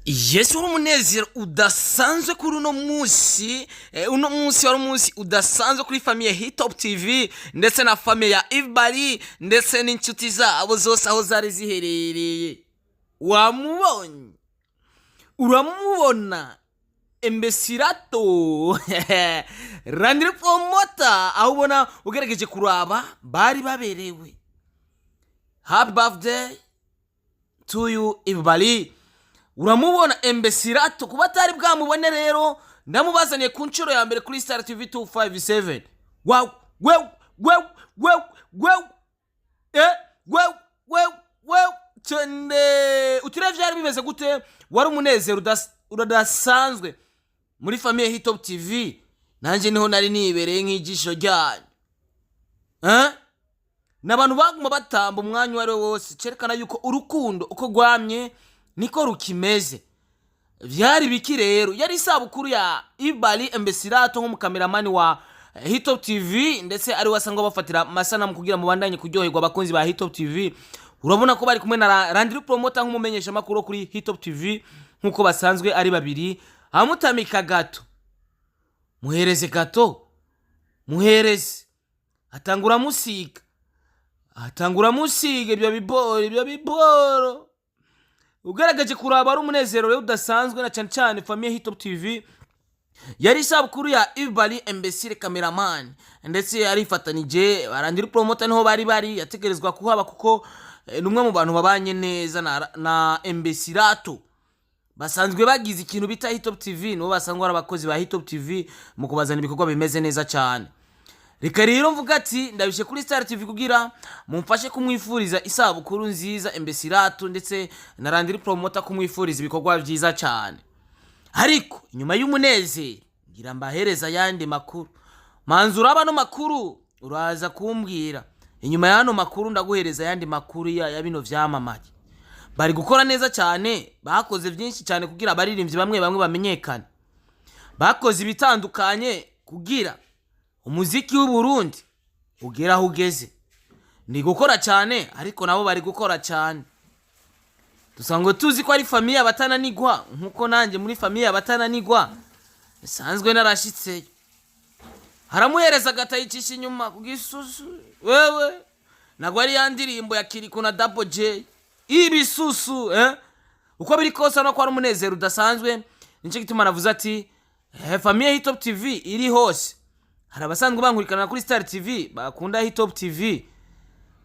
Yesu, wari umunezero udasanzwe kuri uno munsi. Uno munsi wari umunsi udasanzwe kuri famille Hitop TV ndetse na famille ya Ibari ndetse n'inshuti zabo zose aho zari ziherereye. Wamubonye, uramubona Embesirato Landry Promoter, aho ubona ugerageje kuraba bari baberewe. Happy birthday to you, Ibari. Uramubona Embesirato, kuba atari bwamubone rero ndamubazaniye ku nshuro ya mbere kuri Star TV 257. Wow, we we we we we we we tende uturere, byari bimeze gute? Wari umunezero udasanzwe muri famille Hitop TV. Nanjye niho nari nibereye nk'ijisho ryanyu, eh? Ni abantu baguma batamba umwanya uwo ari wo wose, cyerekana yuko urukundo uko rwamye niko rukimeze. Byari biki rero? Yari isabukuru ya Ibali Embesirato nk'umukameramani wa Hitop TV, ndetse ari we asanzwe bafatira amasanamu kugira mubandanye kuryoherwa, abakunzi ba Hitop TV. Urabona ko bari kumwe na Landry Promoter nk'umumenyeshamakuru wo kuri Hitop TV, nk'uko basanzwe ari babiri. Amutamika gato, muhereze gato, muhereze, atangura amusiga, atangura amusiga ibyo biboro, ibyo biboro. Ugaragaje kuraba ari umunezero rero udasanzwe, na cyane cyane famille Hitop TV. Yari isabukuru ya Ibali Embesire cameraman, ndetse yarifatanije Landry Promoter, niho bari yategerezwa kuhaba kuko ni umwe mu bantu babanye neza na Embesirato. Basanzwe bagize ikintu bita Hitop TV, nibo basanzwe ari abakozi ba Hitop TV mu kubazana ibikorwa bimeze neza cyane. Reka rero mvuga ati ndabishe kuri Star TV kugira mumfashe kumwifuriza isabukuru nziza Embesirato, ndetse na Landry Promoter kumwifuriza ibikorwa byiza cyane. Ariko inyuma y'umunezero ngira mbahereza ayandi makuru. Manzi uraba ano makuru, uraza kumbwira. Inyuma y'ano makuru ndaguhereza ayandi makuru ya bino vyamamare bari gukora neza cyane. Bakoze byinshi cyane kugira abaririmbyi bamwe bamwe bamenyekane, bakoze ibitandukanye kugira umuziki w'u Burundi ugera aho ugeze. Ni gukora cyane, ariko nabo bari gukora cyane. Dusanzwe tuzi ko ari famille abatananigwa, nkuko nanjye muri famille abatananigwa nsanzwe narashitseyo. Haramuhereza agatayicisha inyuma ku gisusu. Wewe ntabwo ari ya ndirimbo ya Kiriko na Double J, ibisusu, eh? Uko biri kose urabona ko ari umunezero udasanzwe. Nicyo gituma navuze ati famille Hitop TV iri hose. Hari abasanzwe bankurikirana kuri Star TV bakunda Hitop TV,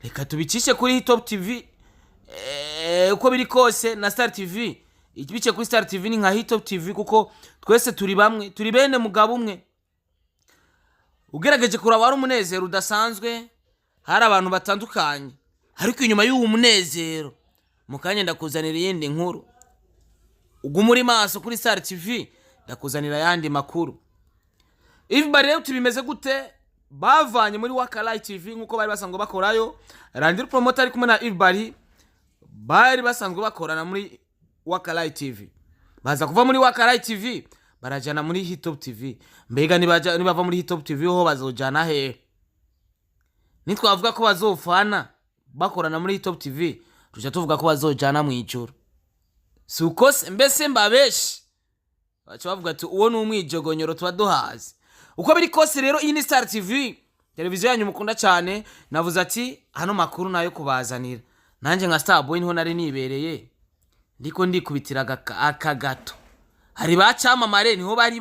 reka tubicishe kuri Hitop TV. Uko biri kose na Star TV, ibice kuri Star TV ni nka Hitop TV, kuko twese turi bamwe, turi bene mugabo umwe. Ugerageje kuraba wari umunezero udasanzwe, hari abantu batandukanye. Ariko inyuma y'uwo munezero, mu kanya ndakuzanira iyindi nkuru. Uguma uri maso kuri Star TV, ndakuzanira ayandi makuru. Ivi rero tubimeze gute? Bavanye muri Wakalight TV nk'uko bari basanzwe bakorayo. Landry Promoter ari kumwe na Ibari, bari basanzwe bakorana muri Wakalight TV. Baza kuva muri Wakalight TV barajana muri Hitop TV. Mbega nibava muri Hitop TV ho bazojana hehe? Nitwavuga ko bazofana bakorana muri Hitop TV, tuja tuvuga ko bazojana mu ijuru, si uko se? Mbese mbabeshi baca bavuga ati uwo ni umwijogonyoro tuba duhaze. Uko biri kose rero, iyi ni Star TV, televiziyo yanyu mukunda cyane. Navuze ati hano makuru nayo kubazanira. Nanjye nka Starboy niho nari nibereye, ndiko ndikubitira akagato. Hari ba cyamamare niho bari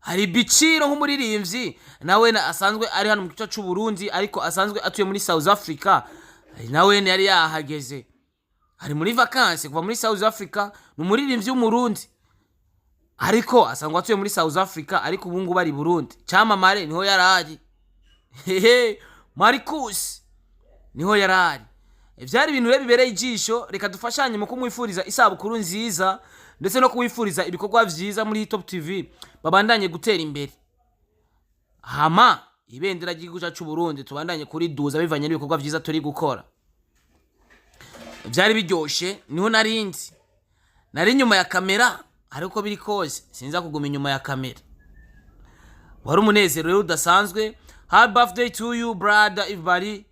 hari Biciro nk'umuririmbyi nawe asanzwe ari hano mu gice cy'u Burundi, ariko asanzwe atuye muri South Africa. Nawe yari yahageze, ari muri vacances kuva muri South Africa. Ni umuririmbyi w'Umurundi, ariko asanzwe atuye muri South Africa, ariko ubu ngubu ari Burundi. Cyamamare niho yari ari, hehe, Marcus niho yari ari. Byari ibintu rero bibereye ijisho. Reka dufashanye mu kumwifuriza isabukuru nziza, ndetse no kumwifuriza ibikorwa byiza muri Top TV, babandanye gutera imbere, hama ibendera ry'igihugu cyacu Burundi tubandanye kuriduza bivanye n'ibikorwa byiza turi gukora. Byari biryoshe, niho narinzi nari inyuma ya kamera, ariko biri kose sinza kuguma inyuma ya kamera. Wari umunezero rero udasanzwe. Happy birthday to you, brother Ibari.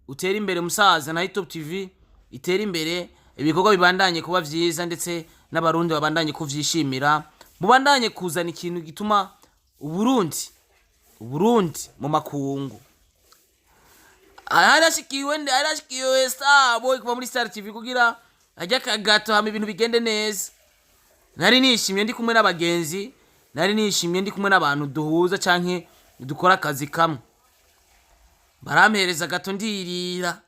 Utere imbere musaza, na Top TV itere imbere. Ibikorwa bibandanye kuba vyiza, ndetse n'Abarundi babandanye kuvyishimira. Mubandanye kuzana ikintu gituma Uburundi mu makungu. Harashikiwe nde? Harashikiwe Starboy kuva muri Star TV kugira ajya akagato, hama ibintu bigende neza. Nari nishimye ndi kumwe n'abagenzi, nari nishimye ndi kumwe n'abantu duhuza canke dukora akazi kamwe. Barampereza gato, ndirira,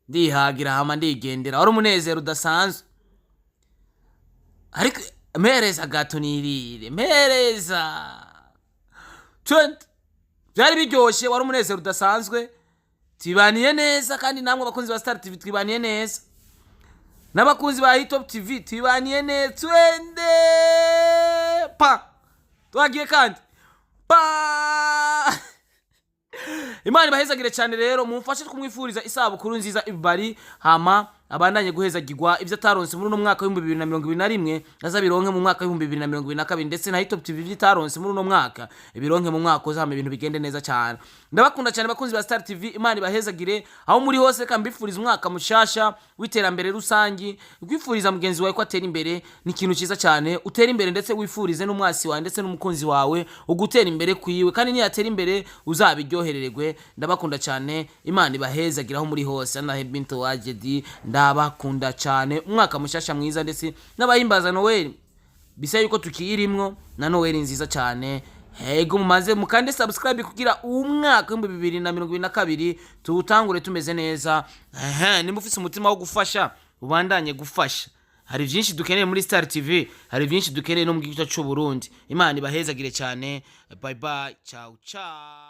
ndihagira, hama ndigendera. Wari umunezero udasanzwe. Ariko mpereza gato nirire, mpereza 20. Byari biryoshye, wari umunezero udasanzwe. Twibaniye neza kandi namwe abakunzi ba Star TV twibaniye neza, n'abakunzi ba Hitop TV twibaniye neza. Twende pa, twagiye kandi pa. Imana ibahezagire cyane. Rero mumfashe kumwifuriza isabukuru nziza ibari, hama abandanye guhezagirwa. Ibyo ataronse muri uno mwaka w'2021 azabironke mu mwaka w'2022, ndetse na Hitop TV ibyo itaronse muri uno mwaka ibironke mu mwaka uzama, ibintu bigende neza cyane. Ndabakunda cyane, bakunzi ba Star TV. Imana ibahezagire aho muri hose. Reka mbifuriza umwaka mushasha w'iterambere rusangi. Kwifuriza mugenzi wawe ko atera imbere ni ikintu cyiza cyane. Utera imbere, ndetse wifurize n'umwasi wawe ndetse n'umukunzi wawe ugutera imbere kwiwe, kandi niyatera imbere uzabiryohererwe. Ndabakunda cyane, Imana ibahezagire aho muri hose. Anahe Binto Wajedi, ndabakunda cyane. Umwaka mushasha mwiza, ndetse n'abahimbaza Noel, bisa yuko tukiyirimwo, na Noel nziza cyane. Hego, mumaze mukande subscribe kugira umwaka w'2022 tuwutangure tumeze neza. Ehe, nimba ufise umutima wo gufasha, ubandanye gufasha. Hari byinshi dukeneye muri Star TV, hari byinshi dukeneye no mu gihugu cyacu cy'u Burundi. Imana ibahezagire cyane. Bye bye, ciao ciao.